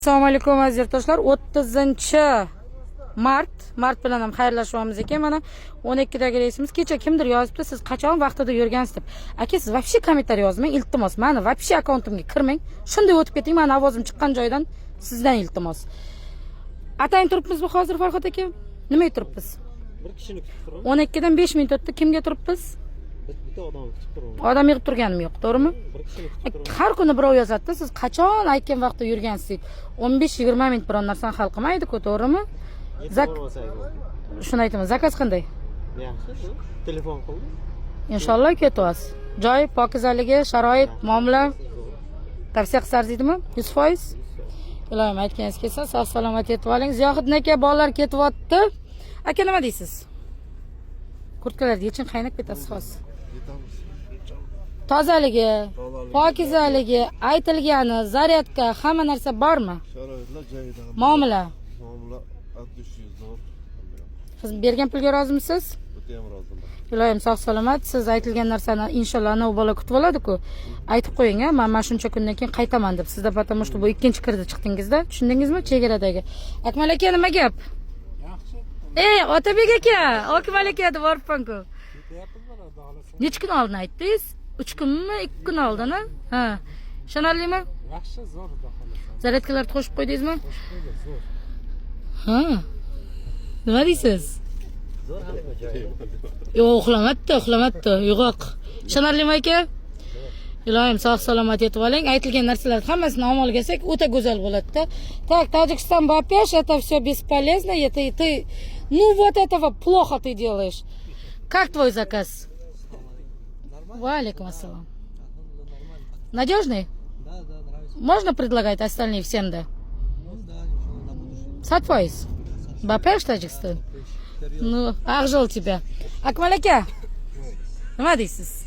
Assalomu alaykum, aziz yurtdoshlar. 30 mart, mart bilan ham xayrlashyapmiz ekan. Mana, 12dagi reysimiz. Kecha kimdir yozibdi, siz qachon vaqtida yurgansiz deb. Aka, siz вообще kommentariy yozmang, iltimos. Mani вообще akkauntimga kirmang, shunday o'tib keting. Mani ovozim chiqqan joydan sizdan iltimos. Atayin turibmizmi hozir, Farhod aka? Nimaga turibmiz? Bir kishini kutib turibman. 12dan 5 minut o'tdi. Kimga turibmiz? Bitta odamni kutib turibman. Odam yig'ib turganim yo'q, to'g'rimi? Bir kishini kutib turibman. Har kuni birov yozadida, siz qachon aytgan vaqtda yurgansiz deydi. 15-20 minut biron narsani hal qilmaydiku, to'g'rimi? Bormasak. Shuni aytaman. Заказ qanday? Yaxshi, shu. Telefon qildim. Inshaalloh ketyapsiz. Joy pokizaligi, sharoit, muomala tavsiya qilsa arziydimi? 100%. Iloyim, aytganingiz kelsin, sog' salomat yetib oling. Ziyohiddin aka, bolalar ketyapti. Aka, nima deysiz? Kurtkalarni yeching, qaynab ketasiz hozir. Tozaligi, pokizaligi, aytilgani, zaryadka, hamma narsa bormi? Sharoitlar joyida. Muomala? Muomala от души, zo'r. Siz bergan pulga rozimisiz? O'tayam roziman. Iloyim, sog' salomat. Siz aytilgan narsani inshaalloh anavi bola kutib oladi-ku. Aytib qo'ying, a, man mana shuncha kundan keyin qaytaman deb. Sizda потому что bu ikkinchi kirdi chiqdingizda, tushundingizmi, chegaradagi. Akmal aka, nima gap? Yaxshi. Ey, Otabek aka, Akmal aka deb boribman-ku. Ketyapmiz mana, xudo xohlasa. Necha kun oldin aytdingiz? 3 kunmi, 2 kun oldin, ha? Ishonarlimi? Yaxshi, zo'r, xudo xohlasa. Zaryadkalarni qo'shib qo'ydingizmi? Qo'shib qo'ydik, zo'r. Ha. Nima deysiz? Zo'r, hamma joyi. Yo'q, uxlamaddi, uxlamaddi, uyg'oq. Ishonarlimi, aka? Iloyim, sog' salomat yetib oling. Aytilgan narsalarni hammasini amalga olsak, o'ta go'zal bo'ladi-da. Так, Таджикистан Бапеш, это все бесполезно, это и ты, ну вот этого плохо ты делаешь. Как твой заказ? Нормально? Ва алейкум ассалам. Alhamdulillah, нормально. Надежный? Да, нравится. Можно предлагать остальные всем, да? Ну да, ничего, на будущее. 100%. Ба пеш, Таджикистан? Вперед. Ну, aq yo'l тебя. Akmal aka, nima deysiz?